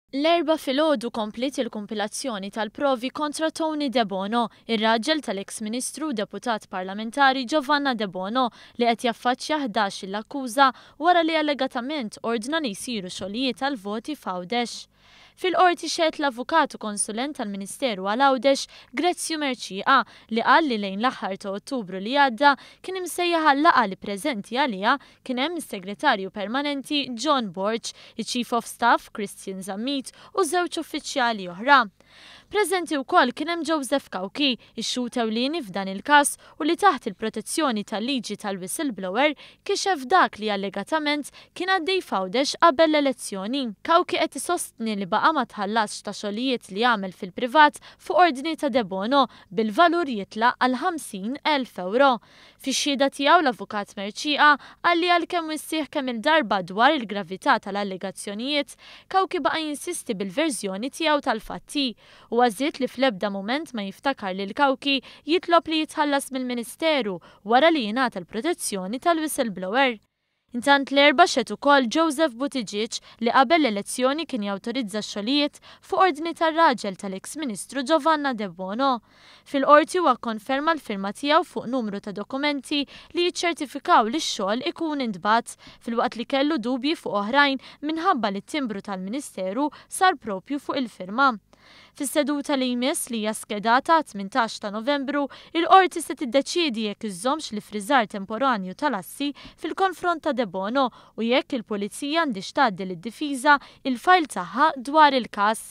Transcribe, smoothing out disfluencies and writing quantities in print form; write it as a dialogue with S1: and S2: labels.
S1: L-Erbgħa filgħodu kompliet il-kumpilazzjoni tal-provi kontra Tony Debono, ir-raġel tal-eks Ministru u Deputat Parlamentari Giovanna Debono li qed jaffaċċja 11-il akkuża wara li allegatament ordna li jsiru xogħlijiet għall-voti f'Għawdex. Fil-Qorti xehed l-Avukat u Konsulent tal-Ministeru għal Għawdex, Grezzju Mercieca, li qal li lejn l-aħħar ta' Ottubru li għadda kien imsejjaħ għal laqgħa li preżenti għaliha kien hemm is-Segretarju Permanenti John Borg, iċ-Chief of Staff Christian Zammit u żewġ uffiċjali oħra. Preżenti wkoll kien hemm Joseph Cauchi, ix-xhud ewlieni f'dan il-każ u li taħt il-protezzjoni tal-liġi tal-whistleblower kixef dak li allegatament kien għaddej f'Għawdex qabel l-elezzjoni. Cauchi qed isostni li baqa' ma tħallasx ta' xogħlijiet li għamel fil-privat fuq ordni ta' Debono bil-valur jitla' għal 50,000 ewro. Fix-xhieda tiegħu l-Avukat Mercieca qal li għalkemm wissih kemm-il darba dwar il-gravità tal-allegazzjonijiet, Cauchi baqa' jinsisti bil-verżjoni tiegħu tal-fatti. Huwa żied li fl-ebda mument ma jiftakar lil Cauchi jitlob li jitħallas mill-Ministeru wara li jingħata l-protezzjoni tal-whistleblower. Intant l-Erbgħa xehed ukoll Joseph Buttigieg li qabel l-elezzjoni kien jawtorizza x-xogħlijiet fuq ordni tar-raġel tal-eks Ministru Giovanna Debono. Fil-Qorti huwa kkonferma l-firma tiegħu fuq numru ta' dokumenti li jiċċertifikaw li x-xogħol ikun intbagħat, filwaqt li kellu dubji fuq oħrajn minħabba li t-timbru tal-Ministeru sar proprju fuq il-firma. Fis-seduta li jmiss, li hija skedata għat-18 ta' Novembru, il-Qorti se tiddeċiedi jekk iżżommx l-iffriżar temporanju tal-assi fil-konfront ta' Debono u jekk il-Pulizija għandhiex tgħaddi lid-Difiża il-fajl tagħha dwar il-każ.